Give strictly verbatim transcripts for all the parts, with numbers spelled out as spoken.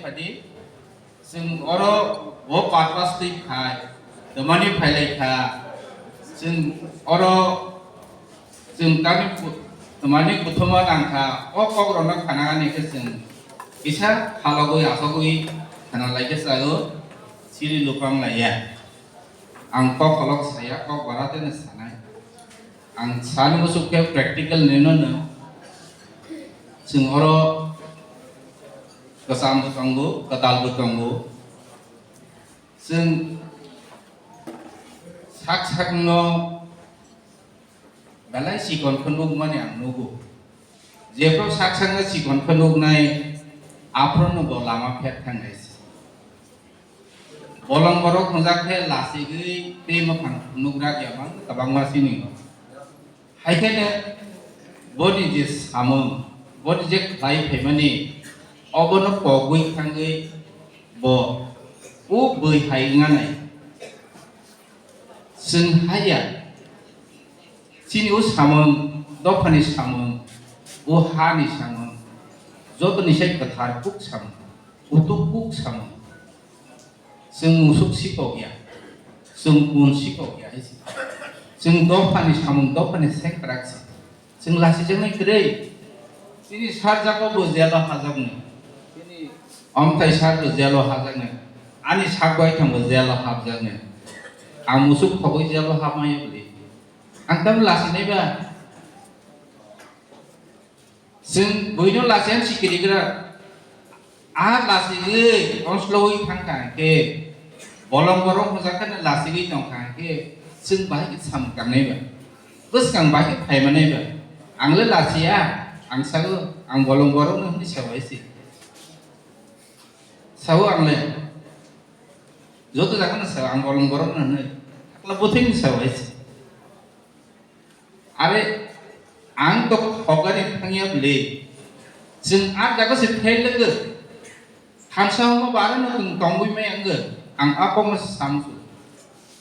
Phadi, chwng oro bo purpose twi phai, twmani phailai kha, chwng oro chwng tamni bu-, twmani kuthuma nang kha, o kok rokno khana ani khe chwng kisa phalogwi asogwi khana lai khe chago, siri lupang lai ya. Ang kok kolok saya, kok bara tene sanai. Ang sani muchuk khe practical nino no. Chwng oro kwcham bo tongo, kwtal bo tongo. Chwng sak sak no belai chikon khe nukmani ang nugo. Jephru sak sakno chikon khe nuknai, aphruno bo lama pher thangnai se. Bolong borok hwnjak khe lachigwi tei mwkhang phunukrak ya man kwbangma sini. Hai kheno boni je samung, boni je khlai phaimani, obono pogwi thangwi bo o bwihai wngnai. Chwng haya, chini o samung, dophani samung, o hani samung, jotoni sai kwthar kuk samung, kutuk kuk samung. Chwng musuk sikok ya, chwng kun sikok ya, hai se. Chwng dophani samung, dophani sengkrak se. Chwng lasijaknai kwrwi. Chini sarjago bo jelo hajaknai. Chini omthai sar bo jelo hajaknai. Ani sak bai thang bo jelo hapjaknai. Ang musuk khogwi jelo hapmaya bwlwi. Ang tamo lasinai ba. Chwng buino lasiyan sikiri gra. A lasigwi onslogwi thangkha hwnkhe, bolong borok hwnjak kheno lasigwi tongkha hwnkhe, chwng bahai khe samung tangnai ba, bwskang bahai khe phaimanai ba. Ang le lasiya, ang sago, ang bolong borokno hwnwi sabai se. Sao ang le, joto jagano sao, ang bolong borokno hwnwi, hakla bwthwini sabai se. Are, ang to hokgani thangya bwle. Chwng a jaga se fail lwgo. Thansa hwnma ba arano chwng tongwi maya wngkha. Ang a kokno se samsu.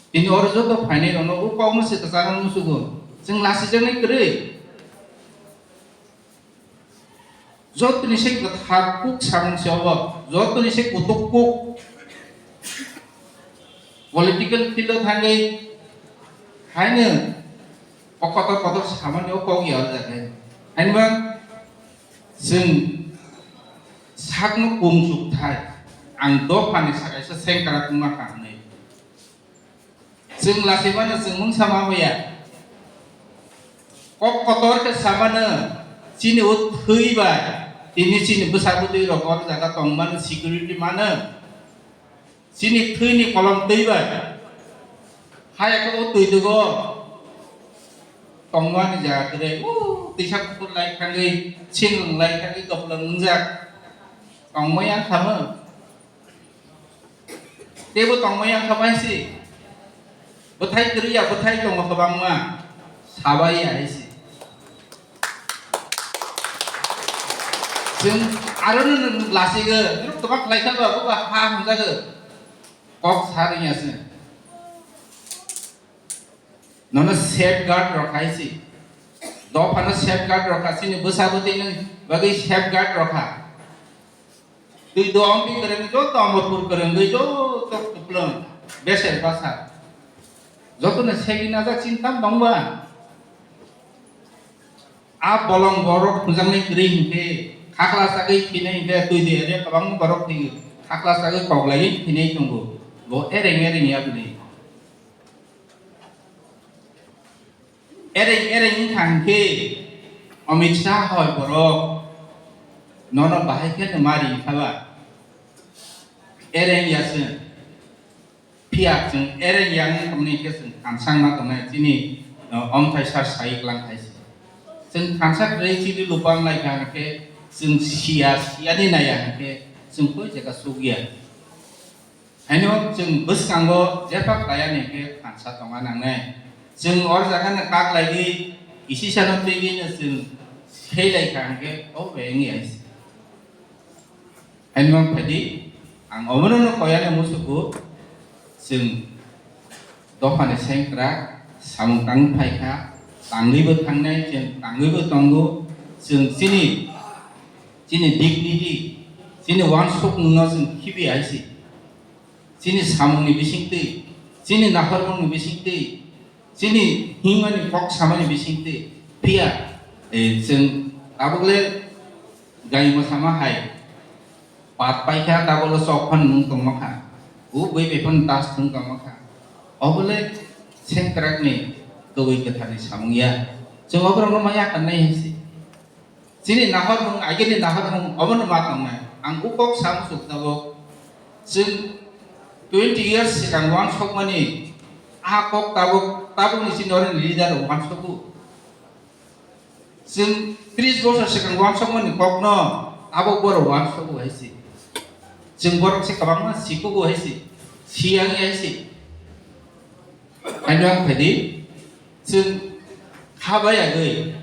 Tini oro joto phainai rokno o kokno se kwcharo musugo. Chwng lasijaknai kwrwi. Jotoni se kwthar kuk samung se obo, jotoni se kutuk kuk. Political field o thangwi haino o kotor kotor samani o kok ya o jaga. Haino ba chwng sakno kung chuk thai, ang dophani sakaisa sengkrak wngma kha hwnwi. Chwng lasimano chwng mungsa ma ya. Kok kotor khe samano chini o thwi bai. Tini chini bwsa bwtwi rok o jaga tongmano security mano. Chini thwini kolom twi bai. Haya khe o twi dugo tongmani jaga kwrwi. O twisa kuphur lai thangwi, singlwng lai thangwi, koplwng wngjak. Tongmaya kha mo. Teibo tongmaya wngkha bai se. Bwthai kwrwi ya, bwthai tongo kwbangma. Sabai ya hai se. Chwng aro no nwng lasigo, nwng kwbang khlai kha ba, bo ba ha hwnjago. Kok sa rwngya se. Nono safeguard rok hai se. Dophano safeguard rok kha, chini bwsa bwtwi nw bagwi safeguard rok kha. Twi dom bi kwrwng joto Amarpur kwrwngwi joto kwplwng beser basa. Jotono segwi najak chini tam tong ba. A bolong borok hwnjaknai kwrwi hinkhe khakla chagwi thinai hinkhe twi de area kwbangma borok thwio. Khakla chagwi koklaiwi thinai tongo. Bo ereng ereng ya bini. Ereng ereng wngkha hinkhe Amit Shah hoi borok nono bahai khe no mari wngkha ba? Ereng ya chwng. Phiya chwng ereng ya wng tongni hinkhe chwng thansa wngma tongnai chini, uh, omthai sar sai klang hai se. Chwng thansa kwrwi chini lupang lai kha hinkhe chwng siya, siyani naiya hinkhe chwng koi jaga sukya. Haino chwng bwskango jepha khlaiya ni khe thansa tongna nangnai. Chwng or jaga no kak laiwi kisisa no twiwi no chwng sei lai kha hwnkhe o bai wngya hai se. Haino mang phaidi ang omono no koya no musugo chwng dophani sengkrak samung tangwi phai kha, tangwi bo thangnai, chwng tangwi bo tongo, chwng chini, chini dignity, Chini wansukmungno chwng khibi hai se. Chini samungni bisingtwi, chini naharmungni bisingtwi, chini himani kok samani bisingtwi, phiya, eh, chwng tabukle gaimo sama hai, pat paikha tabukle chok phan nung tongma kha, u bui bai phano das thung tongma kha, obole sengkrakni kwbwi kwtharni samung ya, chwng oborokno ma yakarnai hai se. Chini nahormung, agini nahormung, omono ma tongnai. Ang o kok sa muchuk tabuk. Chwng twenty years swkang wansokmani, a kok tabuk, tabukni chini oroni leader rok wansogo. Chwng tris bosor swkang wansokmani kokno tabuk borok wansogo hai se. Chwng borok se kwbangma sikugo hai se, siyang hai se. Haino ang phaidi, chwng kha bai agwi.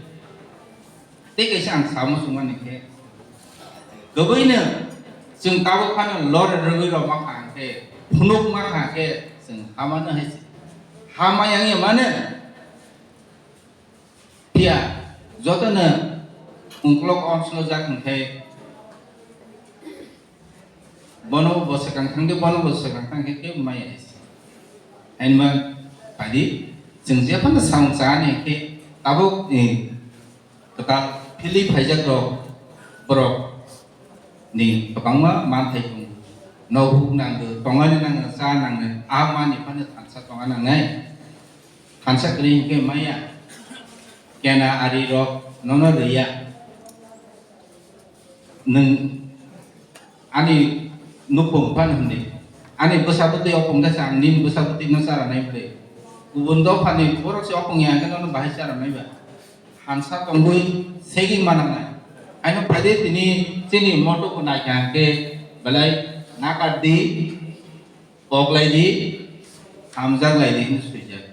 Tei kaisa ang sa muchungmani khe, kwbwino chwng tabuk phano lore rwgwi rwma kha hwnkhe, phunukma kha hwnkhe, chwng hamano hai se. Hama yang ya mano. Phiya, jotono ungkulok onsono jak hwnkhe, bono bo swkang thangdi, bono bo swkang thangkhe kebo maya hai se. Hainma phaidi, chwng jephano samung chani khe tabuk, eh, kwtal philwi phaijak rok borok ni kwbangma manthai tongo. Nok huk nango, tongani nango, cha nango, a mani phano thansa tonga nangnai. Thansa kwrwi hwnkhe maya, kena ari rok nono rwya. Nwng ani nukung phano hwnwi, ani bwsa bwtwi opung khe se ang nini bwsa bwtwi no chara nai bwle. Kubun dophani borok se opung ya hwnkhe nono bahai chara nai ba. Hansa tongwi seging ma nangnai. Haino phaidi tini chini moto bo naikha hwnkhe belai nakar di. Kok lai di, hamjak lai di hwnwi swijak.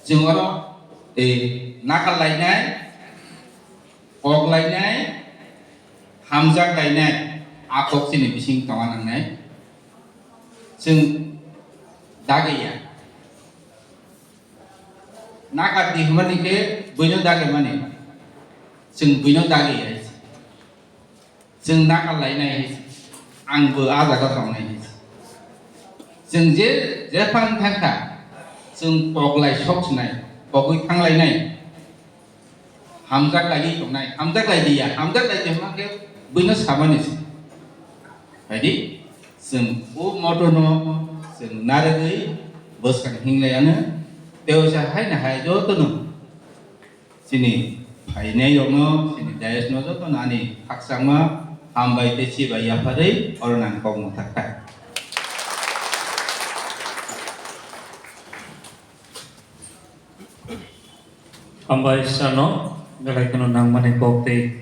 Chwng oro, eh, nakar lainai, kok lainai, hamjak lainai, a kok chini bising tonga nangnai. Chwng dagwi ya. Nakar di hwnmani khe buino dagwi mani. Chwng buino dagwi ya. Chwng nakar lainai hai se, ang bo a jaga tongnai hai se. Chwng je, jephang thangkha, chwng kok lai sok sinai, kogwi thang lainai, hamjak laiwi tongnai, hamjak lai diya, hamjak lai tongma khe buino samani se. Phaidi, chwng o moto no chwng narwgwi bwskang hinglai ano, tei waisa hai na hai joto no. Chini phainai rokno, chini dais no jotono ani khakchangma hambai tei chibai yapharwi oro nang kok mwthak kha. Hambai sano, belai kheno nangmani kok tei